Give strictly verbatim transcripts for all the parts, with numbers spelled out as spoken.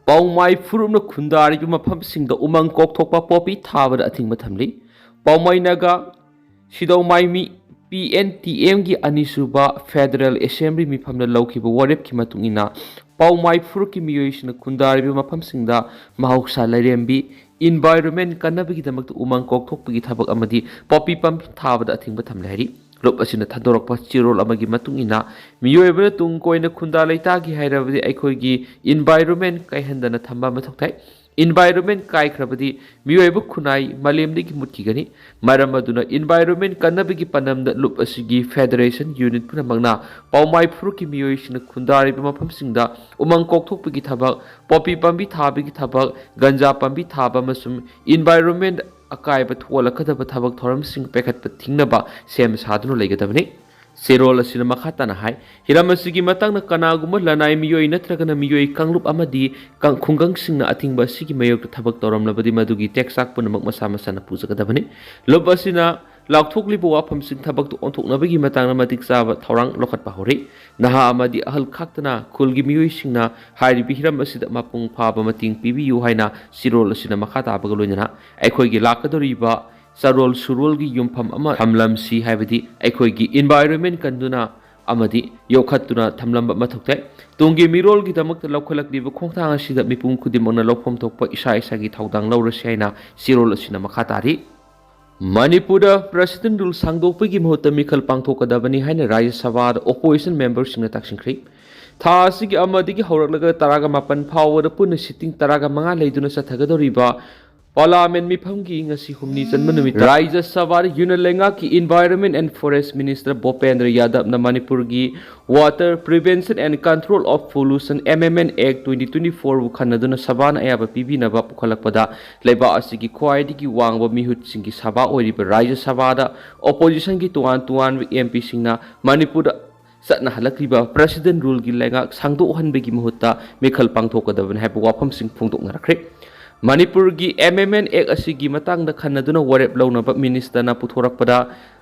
ꯄꯥꯎꯃꯥꯏ ꯐꯨꯔꯨꯞꯅ ꯈꯨꯟꯗꯥꯔꯤꯕ ꯃꯐꯝꯁꯤꯡꯗ ꯎꯃꯪ ꯀꯣꯛꯊꯣꯛꯄ, ꯄꯣꯄꯤ ꯊꯥꯕꯗ ꯑꯊꯤꯡꯕ ꯊꯝꯂꯤ꯫ ꯄꯥꯎꯃꯥꯏ ꯅꯥꯒꯥ ꯁꯤꯗꯧ ꯃꯥꯏꯃꯤ ꯄꯤ ꯑꯦꯟ ꯇꯤ ꯑꯦꯝꯒꯤ ꯑꯅꯤꯁꯨꯕ ꯐꯦꯗꯔꯦꯜ ꯑꯦꯁꯦꯝꯕ꯭ꯂꯤ ꯃꯤꯐꯝꯗ ꯂꯧꯈꯤꯕ ꯋꯥꯔꯦꯞꯀꯤ ꯃꯇꯨꯡ ꯏꯟꯅ, ꯄꯥꯎꯃꯥꯏ ꯐꯨꯔꯨꯞꯀꯤ ꯃꯤꯑꯣꯏꯁꯤꯡꯅ ꯈꯨꯟꯗꯥꯔꯤꯕ ꯃꯐꯝꯁꯤꯡꯗ ꯃꯍꯧꯁꯥ ꯂꯥꯏꯔꯦꯝꯕꯤ, ꯏꯟꯚꯥꯏꯔꯣꯟꯃꯦꯟ ꯀꯟꯅꯕꯒꯤꯗꯃꯛꯇ ꯎꯃꯪ ꯀꯣꯛꯊꯣꯛꯄꯒꯤ ꯊꯕꯛ ꯑꯃꯗꯤ ꯄꯣꯄꯤ ꯄꯥꯝꯕꯤ ꯊꯥꯕꯗ ꯑꯊꯤꯡꯕ ꯊꯝꯂꯦ ꯍꯥꯏꯔꯤ꯫ ꯂꯨꯞ ꯑꯁꯤꯅ ꯊꯥꯗꯣꯔꯛꯄ ꯆꯦꯔꯣꯜ ꯑꯃꯒꯤ ꯃꯇꯨꯡ ꯏꯟꯅ, ꯃꯤꯑꯣꯏꯕꯅ ꯇꯨꯡ ꯀꯣꯏꯅ ꯈꯨꯟꯗꯥ ꯂꯩꯇꯥꯒꯦ ꯍꯥꯏꯔꯕꯗꯤ ꯑꯩꯈꯣꯏꯒꯤ ꯏꯟꯚꯥꯏꯔꯣꯟꯃꯦꯟ ꯀꯥꯏꯍꯟꯗꯅ ꯊꯝꯕ ꯃꯊꯧ ꯇꯥꯏ꯫ ꯏꯟꯚꯥꯏꯔꯣꯟꯃꯦꯟ ꯀꯥꯏꯈ꯭ꯔꯕꯗꯤ ꯃꯤꯑꯣꯏꯕ ꯈꯨꯟꯅꯥꯏ ꯃꯥꯂꯦꯝꯗꯒꯤ ꯃꯨꯠꯈꯤꯒꯅꯤ꯫ ꯃꯔꯝ ꯑꯗꯨꯅ ꯏꯟꯚꯥꯏꯔꯣꯟꯃꯦꯟ ꯀꯟꯅꯕꯒꯤ ꯄꯥꯟꯗꯝꯗ ꯂꯨꯞ ꯑꯁꯤꯒꯤ ꯐꯦꯗꯔꯦꯁꯟ ꯌꯨꯅꯤꯠ ꯄꯨꯝꯅꯃꯛꯅ ꯄꯥꯎꯃꯥꯏ ꯐꯨꯔꯨꯞꯀꯤ ꯃꯤꯑꯣꯏꯁꯤꯡꯅ ꯈꯨꯟꯗꯥꯔꯤꯕ ꯃꯐꯝꯁꯤꯡꯗ ꯎꯃꯪ ꯀꯣꯛꯊꯣꯛꯄꯒꯤ ꯊꯕꯛ, ꯄꯣꯄꯤ ꯄꯥꯝꯕꯤ ꯊꯥꯕꯒꯤ ꯊꯕꯛ, ꯒꯟꯖꯥ ꯄꯥꯝꯕꯤ ꯊꯥꯕ ꯑꯃꯁꯨꯡ ꯏꯟꯚꯥꯏꯔꯣꯟꯃꯦꯟ ꯑꯀꯥꯏꯕ ꯊꯣꯛꯍꯜꯂꯛꯀꯗꯕ ꯊꯕꯛ ꯊꯧꯔꯝꯁꯤꯡ ꯄꯥꯏꯈꯠꯄ ꯊꯤꯡꯅꯕ ꯁꯦꯝ ꯁꯥꯗꯨꯅ ꯂꯩꯒꯗꯕꯅꯤ꯫ ꯆꯦꯔꯣꯜ ꯑꯁꯤꯅ ꯃꯈꯥ ꯇꯥꯅ ꯍꯥꯏ, ꯍꯤꯔꯝ ꯑꯁꯤꯒꯤ ꯃꯇꯥꯡꯗ ꯀꯅꯥꯒꯨꯝꯕ ꯂꯅꯥꯏ ꯃꯤꯑꯣꯏ ꯅꯠꯇ꯭ꯔꯒꯅ ꯃꯤꯑꯣꯏ ꯀꯥꯡꯂꯨꯞ ꯑꯃꯗꯤ ꯀꯪ-, ꯈꯨꯡꯒꯪꯁꯤꯡꯅ ꯑꯊꯤꯡꯕ ꯑꯁꯤꯒꯤ ꯃꯥꯌꯣꯛꯇ ꯊꯕꯛ ꯇꯧꯔꯝꯂꯕꯗꯤ ꯃꯗꯨꯒꯤ ꯇꯦꯛꯆꯥꯛ ꯄꯨꯝꯅꯃꯛ ꯃꯁꯥ ꯃꯁꯥꯅ ꯄꯨꯖꯒꯗꯕꯅꯤ꯫ ꯂꯨꯞ ꯑꯁꯤꯅ ꯂꯥꯎꯊꯣꯛꯂꯤꯕ ꯋꯥꯐꯝꯁꯤꯡ ꯊꯕꯛꯇ ꯑꯣꯟꯊꯣꯛꯅꯕꯒꯤ ꯃꯇꯥꯡꯗ ꯃꯇꯤꯛ ꯆꯥꯕ ꯊꯧꯔꯥꯡ ꯂꯧꯈꯠꯄ ꯍꯧꯔꯤ꯫ ꯅꯍꯥ ꯑꯃꯗꯤ ꯑꯍꯜ ꯈꯥꯛꯇꯅ ꯈꯨꯜꯒꯤ ꯃꯤꯑꯣꯏꯁꯤꯡꯅ ꯍꯥꯏꯔꯤꯕ ꯍꯤꯔꯝ ꯑꯁꯤꯗ ꯃꯄꯨꯡ ꯐꯥꯕ ꯃꯇꯦꯡ ꯄꯤꯕꯤꯌꯨ ꯍꯥꯏꯅ ꯆꯦꯔꯣꯜ ꯑꯁꯤꯅ ꯃꯈꯥ ꯇꯥꯕꯒ ꯂꯣꯏꯅꯅ ꯑꯩꯈꯣꯏꯒꯤ ꯂꯥꯛꯀꯗꯧꯔꯤꯕ ꯆꯥꯔꯣꯜ ꯁꯨꯔꯣꯜꯒꯤ ꯌꯨꯝꯐꯝ ꯑꯃ ꯊꯝꯂꯝꯁꯤ ꯍꯥꯏꯕꯗꯤ ꯑꯩꯈꯣꯏꯒꯤ ꯏꯟꯚꯥꯏꯔꯣꯟꯃꯦꯟ ꯀꯟꯗꯨꯅ ꯑꯃꯗꯤ ꯌꯣꯛꯈꯠꯇꯨꯅ ꯊꯝꯂꯝꯕ ꯃꯊꯧ ꯇꯥꯏ꯫ ꯇꯨꯡꯒꯤ ꯃꯤꯔꯣꯜꯒꯤꯗꯃꯛꯇ ꯂꯧꯈꯠꯂꯛꯂꯤꯕ ꯈꯣꯡꯊꯥꯡ ꯑꯁꯤꯗ ꯃꯤꯄꯨꯝ ꯈꯨꯗꯤꯡꯃꯛꯅ ꯂꯧꯐꯝ ꯊꯣꯛꯄ ꯏꯁꯥ ꯏꯁꯥꯒꯤ ꯊꯧꯗꯥꯡ ꯂꯧꯔꯁꯤ ꯍꯥꯏꯅ ꯆꯦꯔꯣꯜ ꯑꯁꯤꯅ ꯃꯈꯥ ꯇꯥꯔꯤ꯫ ꯃꯅꯤꯄꯨꯔꯗ ꯄ꯭ꯔꯁꯤꯗꯦꯟ ꯔꯨꯜ ꯁꯥꯡꯗꯣꯛꯄꯒꯤ ꯃꯍꯨꯠꯇ ꯃꯤꯈꯜ ꯄꯥꯡꯊꯣꯛꯀꯗꯕꯅꯤ ꯍꯥꯏꯅ ꯔꯥꯖ꯭ꯌ ꯁꯚꯥꯗ ꯑꯣꯄꯣꯖꯤꯁꯟ ꯃꯦꯝꯕꯔꯁꯤꯡꯅ ꯇꯛꯁꯤꯟꯈ꯭ꯔꯤ꯫ ꯊꯥ ꯑꯁꯤꯒꯤ ꯑꯃꯗꯒꯤ ꯍꯧꯔꯛꯂꯒ ꯇꯔꯥꯒ ꯃꯥꯄꯟ ꯐꯥꯎꯕꯗ ꯄꯨꯟꯅ ꯁꯤꯇꯤꯡ ꯇꯔꯥꯒ ꯃꯉꯥ ꯂꯩꯗꯨꯅ ꯆꯠꯊꯒꯗꯧꯔꯤꯕ ꯄꯥꯔꯂꯤꯌꯥꯃꯦꯟ ꯃꯤꯐꯝꯒꯤ ꯉꯁꯤ ꯍꯨꯝꯅꯤ ꯆꯟꯕ ꯅꯨꯃꯤꯠ ꯔꯥꯖ꯭ꯌ ꯁꯚꯥꯗ ꯌꯨꯅꯤꯌꯟ ꯂꯩꯉꯥꯛꯀꯤ Environment and Forest Minister ꯚꯨꯄꯦꯟꯗ꯭ꯔ ꯌꯥꯗꯕꯅ ꯃꯅꯤꯄꯨꯔꯒꯤ Water Prevention and Control of Pollution, M M N Act twenty twenty-four ꯕꯨ ꯈꯟꯅꯗꯨꯅ ꯁꯚꯥꯅ ꯑꯌꯥꯕ ꯄꯤꯕꯤꯅꯕ ꯄꯨꯈꯠꯂꯛꯄꯗ, ꯂꯩꯕꯥꯛ ꯑꯁꯤꯒꯤ ꯈ꯭ꯋꯥꯏꯗꯒꯤ ꯋꯥꯡꯕ ꯃꯤꯍꯨꯠꯁꯤꯡꯒꯤ ꯁꯚꯥ ꯑꯣꯏꯔꯤꯕ ꯔꯥꯖ꯭ꯌ ꯁꯚꯥꯗ ꯑꯣꯄꯣꯖꯤꯁꯟꯒꯤ ꯇꯣꯉꯥꯟ ꯇꯣꯉꯥꯟꯕ ꯑꯦꯝ ꯄꯤꯁꯤꯡꯅ ꯃꯅꯤꯄꯨꯔꯗ ꯆꯠꯅꯍꯜꯂꯛꯂꯤꯕ ꯄ꯭ꯔꯁꯤꯗꯦꯟ ꯔꯨꯜꯒꯤ ꯂꯩꯉꯥꯛ ꯁꯥꯡꯗꯣꯛꯍꯟꯕꯒꯤ ꯃꯍꯨꯠꯇ ꯃꯤꯈꯜ ꯄꯥꯡꯊꯣꯛꯀꯗꯕꯅꯤ ꯍꯥꯏꯕ ꯋꯥꯐꯝꯁꯤꯡ ꯐꯣꯡꯗꯣꯛꯅꯔꯛꯈ꯭ꯔꯦ꯫ ꯃꯅꯤꯄꯨꯔꯒꯤ M M N Act ꯑꯁꯤꯒꯤ ꯃꯇꯥꯡꯗ ꯈꯟꯅꯗꯨꯅ ꯋꯥꯔꯦꯞ ꯂꯧꯅꯕ ꯃꯤꯅꯤꯁꯇꯔꯅ ꯄꯨꯊꯣꯔꯛꯄꯗ,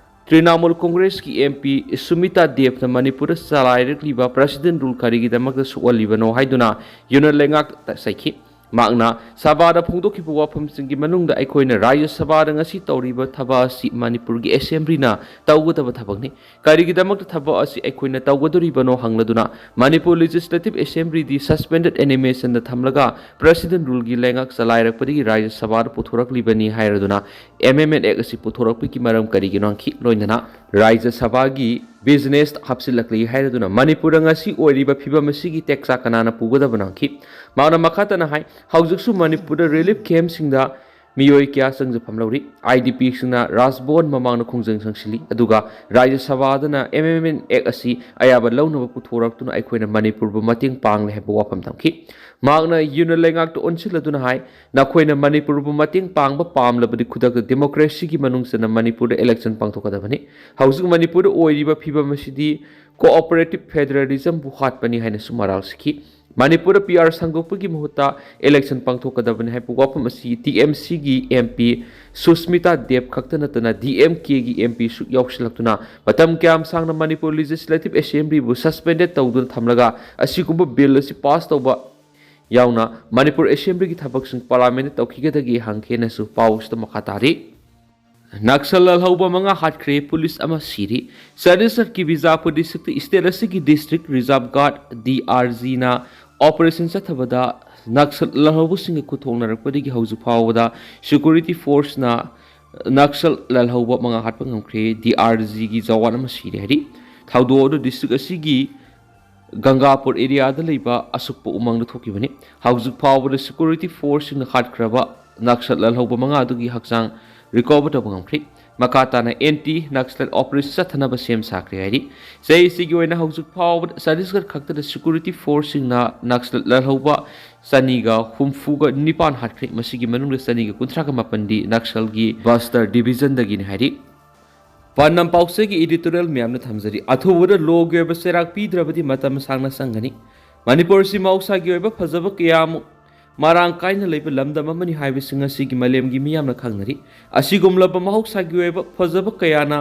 ꯇ꯭ꯔꯤꯅꯥꯃꯨꯜ ꯀꯣꯡꯒ꯭ꯔꯦꯁꯀꯤ ꯑꯦꯝ ꯄꯤ ꯁꯨꯃꯤꯇꯥ ꯗꯦꯕꯅ ꯃꯅꯤꯄꯨꯔꯗ ꯆꯂꯥꯏꯔꯛꯂꯤꯕ ꯄ꯭ꯔꯦꯁꯤꯗꯦꯟ ꯔꯨꯜ ꯀꯔꯤꯒꯤꯗꯃꯛꯇ ꯁꯣꯛꯍꯜꯂꯤꯕꯅꯣ ꯍꯥꯏꯗꯨꯅ ꯌꯨꯅꯠ ꯂꯩꯉꯥꯛꯇ ꯆꯩꯈꯤ꯫ ꯃꯍꯥꯛꯅ ꯁꯚꯥꯗ ꯐꯣꯡꯗꯣꯛꯈꯤꯕ ꯋꯥꯐꯝꯁꯤꯡꯒꯤ ꯃꯅꯨꯡꯗ ꯑꯩꯈꯣꯏꯅ ꯔꯥꯖ꯭ꯌ ꯁꯚꯥꯗ ꯉꯁꯤ ꯇꯧꯔꯤꯕ ꯊꯕꯛ ꯑꯁꯤ ꯃꯅꯤꯄꯨꯔꯒꯤ ꯑꯦꯁꯦꯝꯕ꯭ꯂꯤꯅ ꯇꯧꯒꯗꯕ ꯊꯕꯛꯅꯤ꯫ ꯀꯔꯤꯒꯤꯗꯃꯛꯇ ꯊꯕꯛ ꯑꯁꯤ ꯑꯩꯈꯣꯏꯅ ꯇꯧꯒꯗꯣꯔꯤꯕꯅꯣ ꯍꯪꯂꯗꯨꯅ ꯃꯅꯤꯄꯨꯔ ꯂꯦꯖꯤꯁꯂꯦꯇꯤꯚ ꯑꯦꯁꯦꯝꯕ꯭ꯂꯤꯗꯤ ꯁꯁꯄꯦꯟꯗꯦꯗ ꯑꯦꯅꯤꯃꯦꯁꯟꯗ ꯊꯝꯂꯒ ꯄ꯭ꯔꯦꯁꯤꯗꯦꯟ ꯔꯨꯜꯒꯤ ꯂꯩꯉꯥꯛ ꯆꯂꯥꯏꯔꯛꯄꯗꯒꯤ ꯔꯥꯖ꯭ꯌ ꯁꯚꯥꯗ ꯄꯨꯊꯣꯔꯛꯂꯤꯕꯅꯤ ꯍꯥꯏꯔꯗꯨꯅ ꯑꯦꯝ ꯑꯦꯝ ꯑꯦꯟ ꯑꯦꯛ ꯑꯁꯤ ꯄꯨꯊꯣꯔꯛꯄꯒꯤ ꯃꯔꯝ ꯀꯔꯤꯒꯤꯅꯣ ꯍꯪꯈꯤ꯫ ꯂꯣꯏꯅꯅ ꯔꯥꯖ꯭ꯌ ꯁꯚꯥꯒꯤ ꯕꯤꯖꯤꯅꯦꯁ ꯍꯥꯞꯆꯤꯜꯂꯛꯂꯤ ꯍꯥꯏꯔꯗꯨꯅ ꯃꯅꯤꯄꯨꯔꯗ ꯉꯁꯤ ꯑꯣꯏꯔꯤꯕ ꯐꯤꯕꯝ ꯑꯁꯤꯒꯤ ꯇꯦꯛꯆꯥꯛ ꯀꯅꯥꯅ ꯄꯨꯒꯗꯕꯅꯣ ꯍꯪꯈꯤ꯫ ꯃꯍꯥꯛꯅ ꯃꯈꯥ ꯇꯥꯅ ꯍꯥꯏ, ꯍꯧꯖꯤꯛꯁꯨ ꯃꯅꯤꯄꯨꯔꯗ ꯔꯤꯂꯤꯐ ꯀꯦꯝꯞꯁꯤꯡꯗ ꯃꯤꯑꯣꯏ ꯀꯌꯥ ꯆꯪꯖꯐꯝ ꯂꯧꯔꯤ꯫ ꯑꯥꯏ ꯗꯤ ꯄꯤꯁꯤꯡꯅ ꯔꯥꯖꯚꯋꯟ ꯃꯃꯥꯡꯗ ꯈꯣꯡꯖꯪ ꯆꯪꯁꯤꯜꯂꯤ, ꯑꯗꯨꯒ ꯔꯥꯖ꯭ꯌ ꯁꯚꯥꯗꯅ ꯑꯦꯝ ꯑꯦꯝ ꯑꯦꯟ ꯑꯦꯛ ꯑꯁꯤ ꯑꯌꯥꯕ ꯂꯧꯅꯕ ꯄꯨꯊꯣꯔꯛꯇꯨꯅ ꯑꯩꯈꯣꯏꯅ ꯃꯅꯤꯄꯨꯔꯕꯨ ꯃꯇꯦꯡ ꯄꯥꯡꯂꯦ ꯍꯥꯏꯕ ꯋꯥꯐꯝ ꯊꯝꯈꯤ꯫ ꯃꯍꯥꯛꯅ ꯌꯨꯅꯠ ꯂꯩꯉꯥꯛꯇ ꯑꯣꯟꯁꯤꯜꯂꯗꯨꯅ ꯍꯥꯏ, ꯅꯈꯣꯏꯅ ꯃꯅꯤꯄꯨꯔꯕꯨ ꯃꯇꯦꯡ ꯄꯥꯡꯕ ꯄꯥꯝꯂꯕꯗꯤ ꯈꯨꯗꯛꯇ ꯗꯦꯃꯣꯀ꯭ꯔꯦꯁꯤꯒꯤ ꯃꯅꯨꯡ ꯆꯟꯅ ꯃꯅꯤꯄꯨꯔꯗ ꯏꯂꯦꯛꯁꯟ ꯄꯥꯡꯊꯣꯛꯀꯗꯕꯅꯤ꯫ ꯍꯧꯖꯤꯛ ꯃꯅꯤꯄꯨꯔꯗ ꯑꯣꯏꯔꯤꯕ ꯐꯤꯕꯝ ꯑꯁꯤꯗꯤ ꯀꯣꯑꯣꯄꯔꯦꯇꯤꯚ ꯐꯦꯗꯔꯦꯂꯤꯖꯝꯕꯨ ꯍꯥꯠꯄꯅꯤ ꯍꯥꯏꯅꯁꯨ ꯃꯔꯥꯜ ꯁꯤꯈꯤ꯫ ꯃꯅꯤꯄꯨꯔꯗ ꯄꯤ ꯑꯥꯔ ꯁꯟꯗꯣꯛꯄꯒꯤ ꯃꯍꯨꯠꯇ ꯏꯂꯦꯛꯁꯟ ꯄꯥꯡꯊꯣꯛꯀꯗꯕꯅꯤ ꯍꯥꯏꯕ ꯋꯥꯐꯝ ꯑꯁꯤ ꯇꯤ ꯑꯦꯝ ꯁꯤꯒꯤ ꯑꯦꯝ ꯄꯤ ꯁꯨꯁꯃꯤꯇꯥ ꯗꯦꯕ ꯈꯛꯇ ꯅꯠꯇꯅ ꯗꯤ ꯑꯦꯝ ꯀꯦꯒꯤ ꯑꯦꯝ ꯄꯤꯁꯨ ꯌꯥꯎꯁꯤꯜꯂꯛꯇꯨꯅ ꯃꯇꯝ ꯀꯌꯥꯝ ꯁꯥꯡꯅ ꯃꯅꯤꯄꯨꯔ ꯂꯦꯖꯤꯁꯂꯦꯇꯤꯚ ꯑꯦꯁꯦꯝꯕ꯭ꯂꯤꯕꯨ ꯁꯁꯄꯦꯟꯗꯦꯗ ꯇꯧꯗꯨꯅ ꯊꯝꯂꯒ ꯑꯁꯤꯒꯨꯝꯕ ꯕꯤꯜ ꯑꯁꯤ ꯄꯥꯁ ꯇꯧꯕ ꯌꯥꯎꯅ ꯃꯅꯤꯄꯨꯔ ꯑꯦꯁꯦꯝꯕ꯭ꯂꯤꯒꯤ ꯊꯕꯛꯁꯤꯡ ꯄꯥꯔꯂꯤꯌꯥꯃꯦꯟꯗ ꯇꯧꯈꯤꯒꯗꯒꯦ ꯍꯪꯈꯤꯅꯁꯨ ꯄꯥꯎꯁꯤꯗ ꯃꯈꯥ ꯇꯥꯔꯤ꯫ ꯅꯛꯁꯜ ꯂꯥꯜꯍꯧꯕ ꯃꯉꯥ ꯍꯥꯠꯈ꯭ꯔꯦ, ꯄꯨꯂꯤꯁ ꯑꯃ ꯁꯤꯔꯤ꯫ ꯆꯇꯤꯁꯒꯔꯀꯤ ꯕꯤꯖꯥꯄꯨꯔ ꯗꯤꯁꯇ꯭ꯔꯤꯛꯇ ꯁ꯭ꯇꯦꯠ ꯑꯁꯤꯒꯤ district reserve guard, D R ꯖꯤꯅ ꯑꯣꯄꯔꯦꯁꯟ ꯆꯠꯊꯕꯗ ꯅꯛꯁꯜ ꯂꯥꯜꯍꯧꯕꯁꯤꯡꯒ ꯈꯨꯠ ꯊꯣꯛꯅꯔꯛꯄꯗꯒꯤ ꯍꯧꯖꯤꯛ ꯐꯥꯎꯕꯗ ꯁꯦꯀ꯭ꯌꯨꯔꯤꯇꯤ ꯐꯣꯔꯁꯅ ꯅꯛꯁꯜ ꯂꯥꯜꯍꯧꯕ ꯃꯉꯥ ꯍꯥꯠꯄ ꯉꯝꯈ꯭ꯔꯦ꯫ ꯗꯤ ꯑꯥꯔ ꯖꯤꯒꯤ ꯖꯋꯥꯟ ꯑꯃ ꯁꯤꯔꯦ ꯍꯥꯏꯔꯤ꯫ ꯊꯧꯗꯣꯛ ꯑꯗꯨ ꯗꯤꯁꯇ꯭ꯔꯤꯛ ꯑꯁꯤꯒꯤ ꯒꯪꯒꯥꯄꯨꯔ ꯑꯦꯔꯤꯌꯥꯗ ꯂꯩꯕ ꯑꯁꯨꯛꯄ ꯎꯃꯪꯗ ꯊꯣꯛꯈꯤꯕꯅꯤ꯫ ꯍꯧꯖꯤꯛ ꯐꯥꯎꯕꯗ ꯁꯦꯀ꯭ꯌꯨꯔꯤꯇꯤ ꯐꯣꯔꯁꯁꯤꯡꯅ ꯍꯥꯠꯈ꯭ꯔꯕ ꯅꯛꯁꯜ ꯂꯥꯜꯍꯧꯕ ꯃꯉꯥ ꯑꯗꯨꯒꯤ ꯍꯛꯆꯥꯡ ꯔꯤꯀꯣꯚꯔ ꯇꯧꯕ ꯉꯝꯈ꯭ꯔꯦ꯫ ꯃꯈꯥ ꯇꯥꯅ ꯑꯦꯟꯇꯤ ꯅꯛꯁꯂꯥꯏꯠ ꯑꯣꯄꯔꯦꯁꯟ ꯆꯠꯊꯅꯕ ꯁꯦꯝ ꯁꯥꯈ꯭ꯔꯦ ꯍꯥꯏꯔꯤ꯫ ꯆꯍꯤꯁꯤꯒꯤ ꯑꯣꯏꯅ ꯍꯧꯖꯤꯛ ꯐꯥꯎꯕꯗ ꯆꯇꯤꯁꯒꯔ ꯈꯛꯇꯗ ꯁꯦꯀ꯭ꯌꯨꯔꯤꯇꯤ ꯐꯣꯔꯁꯁꯤꯡꯅ ꯅꯛꯁꯂꯥꯏꯠ ꯂꯥꯜꯍꯧꯕ ꯆꯅꯤꯒ ꯍꯨꯝꯐꯨꯒ ꯅꯤꯄꯥꯟ ꯍꯥꯠꯈ꯭ꯔꯦ꯫ ꯃꯁꯤꯒꯤ ꯃꯅꯨꯡꯗ ꯆꯅꯤꯒ ꯀꯨꯟꯊ꯭ꯔꯥꯒ ꯃꯥꯄꯟꯗꯤ ꯅꯛꯁꯜꯒꯤ ꯕꯁꯇꯔ ꯗꯤꯚꯤꯖꯟꯗꯒꯤꯅꯤ ꯍꯥꯏꯔꯤ꯫ ꯄꯥꯟꯗꯝ ꯄꯥꯎꯆꯦꯒꯤ ꯏꯗꯤꯇꯣꯔꯤꯌꯦꯜ ꯃꯌꯥꯝꯅ ꯊꯝꯖꯔꯤ꯫ ꯑꯊꯨꯕꯗ ꯂꯣꯒꯤ ꯑꯣꯏꯕ ꯆꯩꯔꯥꯛ ꯄꯤꯗ꯭ꯔꯕꯗꯤ ꯃꯇꯝ ꯁꯥꯡꯅ ꯆꯪꯒꯅꯤ꯫ ꯃꯅꯤꯄꯨꯔ ꯑꯁꯤ ꯃꯍꯧꯁꯥꯒꯤ ꯑꯣꯏꯕ ꯐꯖꯕ ꯀꯌꯥ ꯑꯃ ꯃꯔꯥꯡ ꯀꯥꯏꯅ ꯂꯩꯕ ꯂꯝꯗꯝ ꯑꯃꯅꯤ ꯍꯥꯏꯕꯁꯤ ꯉꯁꯤꯒꯤ ꯃꯥꯂꯦꯝꯒꯤ ꯃꯤꯌꯥꯝꯅ ꯈꯪꯅꯔꯤ꯫ ꯑꯁꯤꯒꯨꯝꯂꯕ ꯃꯍꯧꯁꯥꯒꯤ ꯑꯣꯏꯕ ꯐꯖꯕ ꯀꯌꯥꯅ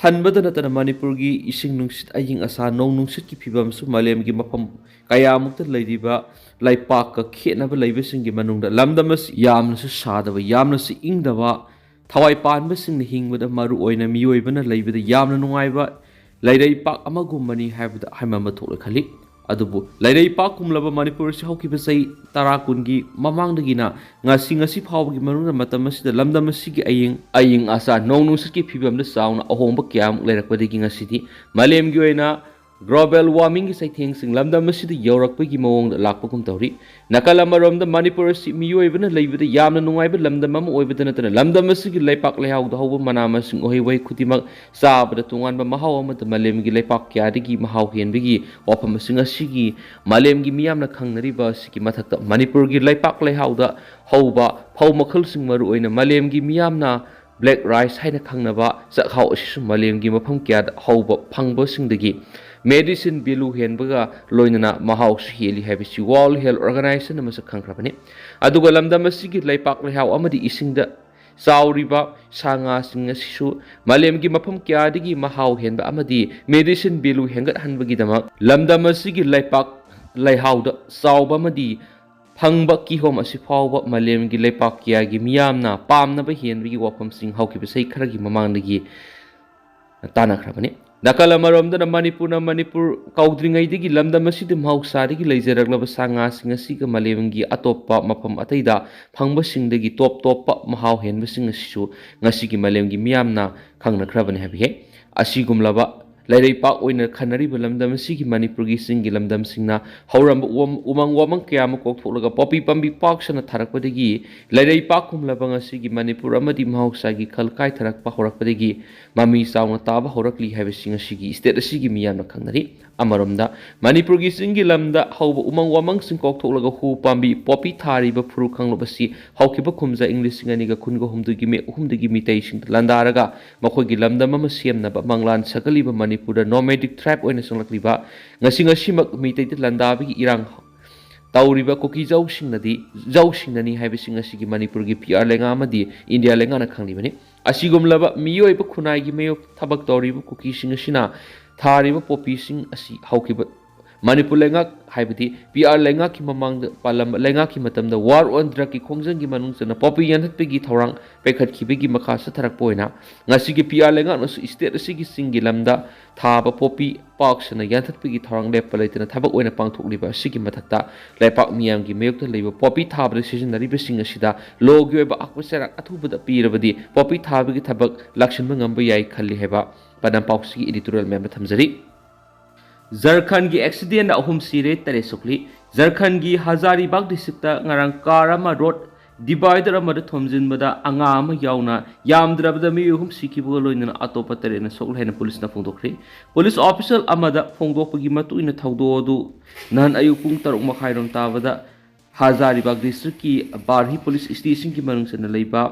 ꯊꯟꯕꯗ ꯅꯠꯇꯅ ꯃꯅꯤꯄꯨꯔꯒꯤ ꯏꯁꯤꯡ ꯅꯨꯡꯁꯤꯠ, ꯑꯏꯪ ꯑꯁꯥ, ꯅꯣꯡ ꯅꯨꯡꯁꯤꯠꯀꯤ ꯐꯤꯕꯝꯁꯨ ꯃꯥꯂꯦꯝꯒꯤ ꯃꯐꯝ ꯀꯌꯥꯃꯨꯛꯇ ꯂꯩꯔꯤꯕ ꯂꯩꯄꯥꯛꯀ ꯈꯦꯠꯅꯕ ꯂꯩꯕꯁꯤꯡꯒꯤ ꯃꯅꯨꯡꯗ ꯂꯝꯗꯝ ꯑꯁꯤ ꯌꯥꯝꯅꯁꯨ ꯁꯥꯗꯕ, ꯌꯥꯝꯅꯁꯨ ꯏꯪꯗꯕ, ꯊꯋꯥꯏ ꯄꯥꯟꯕꯁꯤꯡꯅ ꯍꯤꯡꯕꯗ, ꯃꯔꯨ ꯑꯣꯏꯅ ꯃꯤꯑꯣꯏꯕꯅ ꯂꯩꯕꯗ ꯌꯥꯝꯅ ꯅꯨꯡꯉꯥꯏꯕ ꯂꯩꯔꯩꯄꯥꯛ ꯑꯃꯒꯨꯝꯕꯅꯤ ꯍꯥꯏꯕꯗ ꯍꯥꯏꯃꯟꯕ ꯊꯣꯛꯂꯣꯏ ꯈꯜꯂꯤ꯫ ꯑꯗꯨꯕꯨ ꯂꯩꯔꯩꯄꯥꯛ ꯀꯨꯝꯂꯕ ꯃꯅꯤꯄꯨꯔ ꯑꯁꯤ ꯍꯧꯈꯤꯕ ꯆꯍꯤ ꯇꯔꯥ ꯀꯨꯟꯒꯤ ꯃꯃꯥꯡꯗꯒꯤꯅ ꯉꯁꯤ, ꯉꯁꯤ ꯐꯥꯎꯕꯒꯤ ꯃꯅꯨꯡꯗ ꯃꯇꯝ ꯑꯁꯤꯗ ꯂꯝꯗꯝ ꯑꯁꯤꯒꯤ ꯑꯏꯪ, ꯑꯏꯪ ꯑꯁꯥ, ꯅꯣꯡ ꯅꯨꯡꯁꯤꯠꯀꯤ ꯐꯤꯕꯝꯗ ꯆꯥꯎꯅ ꯑꯍꯣꯡꯕ ꯀꯌꯥꯃꯨꯛ ꯂꯩꯔꯛꯄꯗꯒꯤ ꯉꯁꯤꯗꯤ ꯃꯥꯂꯦꯝꯒꯤ ꯑꯣꯏꯅ global warmingꯒꯤ ꯆꯩꯊꯦꯡꯁꯤꯡ ꯂꯝꯗꯝ ꯑꯁꯤꯗ ꯌꯧꯔꯛꯄꯒꯤ ꯃꯑꯣꯡꯗ ꯂꯥꯛꯄꯒꯨꯝ ꯇꯧꯔꯤ꯫ ꯅꯥꯀꯜ ꯑꯃꯔꯣꯝꯗ ꯃꯅꯤꯄꯨꯔ ꯑꯁꯤ ꯃꯤꯑꯣꯏꯕꯅ ꯂꯩꯕꯗ ꯌꯥꯝꯅ ꯅꯨꯡꯉꯥꯏꯕ ꯂꯝꯗꯝ ꯑꯃ ꯑꯣꯏꯕꯗ ꯅꯠꯇꯅ ꯂꯝꯗꯝ ꯑꯁꯤꯒꯤ ꯂꯩꯄꯥꯛ ꯂꯩꯍꯥꯎꯗ ꯍꯧꯕ ꯃꯅꯥ ꯃꯁꯤꯡ, ꯎꯍꯩ ꯋꯥꯍꯩ ꯈꯨꯗꯤꯡꯃꯛ ꯆꯥꯕꯗ ꯇꯣꯉꯥꯟꯕ ꯃꯍꯥꯎ ꯑꯃꯗ ꯃꯥꯂꯦꯝꯒꯤ ꯂꯩꯄꯥꯛ ꯀꯌꯥꯗꯒꯤ ꯃꯍꯥꯎ ꯍꯦꯟꯕꯒꯤ ꯋꯥꯐꯝ ꯑꯁꯤ ꯉꯁꯤꯒꯤ ꯃꯥꯂꯦꯝꯒꯤ ꯃꯤꯌꯥꯝꯅ ꯈꯪꯅꯔꯤꯕ ꯑꯁꯤꯒꯤ ꯃꯊꯛꯇ ꯃꯅꯤꯄꯨꯔꯒꯤ ꯂꯩꯄꯥꯛ ꯂꯩꯍꯥꯎꯗ ꯍꯧꯕ ꯐꯧ ꯃꯈꯜꯁꯤꯡ, ꯃꯔꯨꯑꯣꯏꯅ ꯃꯥꯂꯦꯝꯒꯤ ꯃꯤꯌꯥꯝꯅ black rice ꯍꯥꯏꯅ ꯈꯪꯅꯕ ꯆꯥꯛꯍꯥꯎ ꯑꯁꯤꯁꯨ ꯃꯥꯂꯦꯝꯒꯤ ꯃꯐꯝ ꯀꯌꯥꯗ ꯍꯧꯕ ꯐꯪꯕꯁꯤꯡꯗꯒꯤ medicine value ꯍꯦꯟꯕꯒ ꯂꯣꯏꯅꯅ ꯃꯍꯥꯎꯁꯨ ꯍꯦꯜꯂꯤ ꯍꯥꯏꯕꯁꯤ World Health Organizationꯅ ꯃꯁꯛ ꯈꯪꯈ꯭ꯔꯕꯅꯤ꯫ ꯑꯗꯨꯒ ꯂꯝꯗꯝ ꯑꯁꯤꯒꯤ ꯂꯩꯄꯥꯛ ꯂꯩꯍꯥꯎ ꯑꯃꯗꯤ ꯏꯁꯤꯡꯗ ꯆꯥꯎꯔꯤꯕ ꯁꯥ ꯉꯥꯁꯤꯡ ꯑꯁꯤꯁꯨ ꯃꯥꯂꯦꯝꯒꯤ ꯃꯐꯝ ꯀꯌꯥꯗꯒꯤ ꯃꯍꯥꯎ ꯍꯦꯟꯕ ꯑꯃꯗꯤ medicine value ꯍꯦꯟꯒꯠꯍꯟꯕꯒꯤꯗꯃꯛ ꯂꯝꯗꯝ ꯑꯁꯤꯒꯤ ꯂꯩꯄꯥꯛ ꯂꯩꯍꯥꯎꯗ ꯆꯥꯎꯕ ꯑꯃꯗꯤ ꯐꯪꯕ ꯀꯤꯍꯣꯝ ꯑꯁꯤ ꯐꯥꯎꯕ ꯃꯥꯂꯦꯝꯒꯤ ꯂꯩꯄꯥꯛ ꯀꯌꯥꯒꯤ ꯃꯤꯌꯥꯝꯅ ꯄꯥꯝꯅꯕ ꯍꯦꯟꯕꯒꯤ ꯋꯥꯐꯝꯁꯤꯡ ꯍꯧꯈꯤꯕ ꯆꯍꯤ ꯈꯔꯒꯤ ꯃꯃꯥꯡꯗꯒꯤ ꯇꯥꯟꯅꯈ꯭ꯔꯕꯅꯤ꯫ ꯅꯥꯀꯜ ꯑꯃꯔꯣꯝꯗꯅ ꯃꯅꯤꯄꯨꯔꯅ ꯃꯅꯤꯄꯨꯔ ꯀꯧꯗ꯭ꯔꯤꯉꯩꯗꯒꯤ ꯂꯝꯗꯝ ꯑꯁꯤꯗ ꯃꯍꯧꯁꯥꯗꯒꯤ ꯂꯩꯖꯔꯛꯂꯕ ꯁꯥ ꯉꯥꯁꯤꯡ ꯑꯁꯤꯒ ꯃꯥꯂꯦꯝꯒꯤ ꯑꯇꯣꯞꯄ ꯃꯐꯝ ꯑꯇꯩꯗ ꯐꯪꯕꯁꯤꯡꯗꯒꯤ ꯇꯣꯞ ꯇꯣꯞꯄ ꯃꯍꯥꯎ ꯍꯦꯟꯕꯁꯤꯡ ꯑꯁꯤꯁꯨ ꯉꯁꯤꯒꯤ ꯃꯥꯂꯦꯝꯒꯤ ꯃꯤꯌꯥꯝꯅ ꯈꯪꯅꯈ꯭ꯔꯕꯅꯤ ꯍꯥꯏꯕ ꯍꯦꯛ꯫ ꯑꯁꯤꯒꯨꯝꯂꯕ ꯂꯩꯔꯩꯄꯥꯛ ꯑꯣꯏꯅ ꯈꯟꯅꯔꯤꯕ ꯂꯝꯗꯝ ꯑꯁꯤꯒꯤ ꯃꯅꯤꯄꯨꯔꯒꯤ ꯆꯤꯡꯒꯤ ꯂꯝꯗꯝꯁꯤꯡꯅ ꯍꯧꯔꯝꯕ ꯎꯃꯪ ꯋꯥꯃꯪ ꯀꯌꯥ ꯑꯃ ꯀꯣꯛꯊꯣꯛꯂꯒ ꯄꯣꯄꯤ ꯄꯥꯝꯕꯤ ꯄꯥꯛ ꯁꯟꯅ ꯊꯥꯔꯛꯄꯗꯒꯤ ꯂꯩꯔꯩꯄꯥꯛ ꯀꯨꯝꯂꯕ ꯉꯁꯤꯒꯤ ꯃꯅꯤꯄꯨꯔ ꯑꯃꯗꯤ ꯃꯍꯧꯁꯥꯒꯤ ꯈꯜ ꯀꯥꯏꯊꯔꯛꯄ ꯍꯧꯔꯛꯄꯗꯒꯤ ꯃꯃꯤ ꯆꯥꯎꯅ ꯇꯥꯕ ꯍꯧꯔꯛꯂꯤ ꯍꯥꯏꯕꯁꯤ ꯉꯁꯤꯒꯤ state ꯑꯁꯤꯒꯤ ꯃꯤꯌꯥꯝꯅ ꯈꯪꯅꯔꯤ꯫ ꯑꯃꯔꯣꯝꯗ ꯃꯅꯤꯄꯨꯔꯒꯤ ꯆꯤꯡꯒꯤ ꯂꯝꯗ ꯍꯧꯕ ꯎꯃꯪ ꯋꯥꯃꯪꯁꯤꯡ ꯀꯣꯛꯊꯣꯛꯂꯒ ꯍꯨ ꯄꯥꯝꯕꯤ ꯄꯣꯄꯤ ꯊꯥꯔꯤꯕ ꯐꯨꯔꯨ ꯀꯥꯡꯂꯨꯞ ꯑꯁꯤ ꯍꯧꯈꯤꯕ ꯀꯨꯝꯖꯥ ꯏꯪ ꯂꯤꯁꯤꯡ ꯑꯅꯤꯒ ꯀꯨꯟꯒ ꯍꯨꯝꯗꯣꯏꯒꯤ ꯃꯦ ꯑꯍꯨꯝꯗꯒꯤ ꯃꯤꯇꯩꯁꯤꯡꯗ ꯂꯥꯟꯗꯥꯔꯒ ꯃꯈꯣꯏꯒꯤ ꯂꯝꯗꯝ ꯑꯃ ꯁꯦꯝꯅꯕ ꯃꯪꯂꯥꯟ ꯁꯥꯒꯠꯂꯤꯕ ꯃꯅꯤꯄꯨꯔꯗ nomadic tribe ꯑꯣꯏꯅ ꯆꯪꯂꯛꯂꯤꯕ ꯉꯁꯤ ꯉꯁꯤꯃꯛ ꯃꯤꯇꯩꯗ ꯂꯥꯟꯗꯥꯕꯒꯤ ꯏꯔꯥꯡ ꯇꯧꯔꯤꯕ ꯀꯨꯀꯤ ꯖꯧꯁꯤꯡꯅꯗꯤ, ꯖꯧꯁꯤꯡꯅꯅꯤ ꯍꯥꯏꯕꯁꯤꯡ ꯑꯁꯤꯒꯤ ꯃꯅꯤꯄꯨꯔꯒꯤ ꯄꯤ ꯑꯥꯔ ꯂꯩꯉꯥꯛ ꯑꯃꯗꯤ ꯏꯟꯗꯤꯌꯥ ꯂꯩꯉꯥꯛꯅ ꯈꯪꯂꯤꯕꯅꯤ꯫ ꯑꯁꯤꯒꯨꯝꯂꯕ ꯃꯤꯑꯣꯏꯕ ꯈꯨꯟꯅꯥꯏꯒꯤ ꯃꯥꯌꯣꯛ ꯊꯕꯛ ꯇꯧꯔꯤꯕ ꯀꯨꯀꯤꯁꯤꯡ ꯑꯁꯤꯅ ꯊꯥꯔꯤꯕ ꯄꯣꯄꯤꯁꯤꯡ ꯑꯁꯤ ꯍꯧꯈꯤꯕ ꯃꯅꯤꯄꯨꯔ ꯂꯩꯉꯥꯛ, ꯍꯥꯏꯕꯗꯤ ꯄꯤ ꯑꯥꯔ ꯂꯩꯉꯥꯛꯀꯤ ꯃꯃꯥꯡꯗ ꯄꯥꯜꯂꯝꯕ ꯂꯩꯉꯥꯛꯀꯤ ꯃꯇꯝꯗ war on drugꯀꯤ ꯈꯣꯡꯖꯪꯒꯤ ꯃꯅꯨꯡ ꯆꯟꯅ ꯄꯣꯄꯤ ꯌꯥꯟꯊꯠꯄꯒꯤ ꯊꯧꯔꯥꯡ ꯄꯥꯏꯈꯠꯈꯤꯕꯒꯤ ꯃꯈꯥ ꯆꯠꯊꯔꯛꯄ ꯑꯣꯏꯅ ꯉꯁꯤꯒꯤ ꯄꯤ ꯑꯥꯔ ꯂꯩꯉꯥꯛꯅꯁꯨ state ꯑꯁꯤꯒꯤ ꯆꯤꯡꯒꯤ ꯂꯝꯗ ꯊꯥꯕ ꯄꯣꯄꯤ ꯄꯥꯛ ꯁꯟꯅ ꯌꯥꯟꯊꯠꯄꯒꯤ ꯊꯧꯔꯥꯡ ꯂꯦꯞꯄ ꯂꯩꯇꯅ ꯊꯕꯛ ꯑꯣꯏꯅ ꯄꯥꯡꯊꯣꯛꯂꯤꯕ ꯑꯁꯤꯒꯤ ꯃꯊꯛꯇ ꯂꯩꯄꯥꯛ ꯃꯤꯌꯥꯝꯒꯤ ꯃꯥꯌꯣꯛꯇ ꯂꯩꯕ ꯄꯣꯄꯤ ꯊꯥꯕꯗ ꯁꯤꯖꯤꯟꯅꯔꯤꯕꯁꯤꯡ ꯑꯁꯤꯗ lawꯒꯤ ꯑꯣꯏꯕ ꯑꯀꯨꯞꯄ ꯆꯩꯔꯥꯛ ꯑꯊꯨꯕꯗ ꯄꯤꯔꯕꯗꯤ ꯄꯣꯄꯤ ꯊꯥꯕꯒꯤ ꯊꯕꯛ ꯂꯥꯛꯁꯤꯟꯕ ꯉꯝꯕ ꯌꯥꯏ ꯈꯜꯂꯤ ꯍꯥꯏꯕ ꯄꯥꯎꯅꯝ ꯄꯥꯎꯆꯦꯒꯤ editorial ꯃꯌꯥꯝꯗ ꯊꯝꯖꯔꯤ꯫ ꯖꯔꯈꯟꯒꯤ accidentꯗ ꯑꯍꯨꯝ ꯁꯤꯔꯦ, ꯇꯔꯦꯠ ꯁꯣꯛꯂꯤ꯫ ꯖꯔꯈꯟꯒꯤ ꯍꯖꯥꯔꯤꯕꯥꯒ districtꯇ ꯉꯔꯥꯡ car ꯑꯃ road divider ꯑꯃꯗ ꯊꯣꯝꯖꯤꯟꯕꯗ ꯑꯉꯥꯡ ꯑꯃ ꯌꯥꯎꯅ ꯌꯥꯝꯗ꯭ꯔꯕꯗ ꯃꯤꯑꯣꯏ ꯑꯍꯨꯝ ꯁꯤꯈꯤꯕꯒ ꯂꯣꯏꯅꯅ ꯑꯇꯣꯞꯄ ꯇꯔꯦꯠꯅ ꯁꯣꯛꯂꯦ ꯍꯥꯏꯅ ꯄꯨꯂꯤꯁꯅ ꯐꯣꯡꯗꯣꯛꯈ꯭ꯔꯦ꯫ ꯄꯨꯂꯤꯁ official ꯑꯃꯗ ꯐꯣꯡꯗꯣꯛꯄꯒꯤ ꯃꯇꯨꯡ ꯏꯟꯅ ꯊꯧꯗꯣꯛ ꯑꯗꯨ ꯅꯍꯥꯟ ꯑꯌꯨꯛ ꯄꯨꯡ ꯇꯔꯨꯛ ꯃꯈꯥꯏꯔꯣꯝ ꯇꯥꯕꯗ ꯍꯖꯥꯔꯤꯕꯥꯒ districtꯀꯤ ꯕꯥꯔꯍꯤ police stationꯒꯤ ꯃꯅꯨꯡ ꯆꯟꯅ ꯂꯩꯕ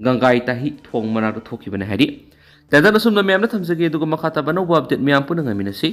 ꯒꯪꯒꯥꯏ ꯇꯥꯍꯤ ꯊꯣꯡ ꯃꯅꯥꯛꯇ ꯊꯣꯛꯈꯤꯕꯅꯤ ꯍꯥꯏꯔꯤ꯫ ꯇꯦꯟꯗꯟ ꯑꯁꯨꯝꯅ ꯃꯌꯥꯝꯅ ꯊꯝꯖꯒꯦ, ꯑꯗꯨꯒ ꯃꯈꯥ ꯇꯥꯕ ꯑꯅꯧꯕ update ꯃꯌꯥꯝ ꯄꯨꯟꯅ ꯉꯥꯏꯃꯤꯟꯅꯁꯤ꯫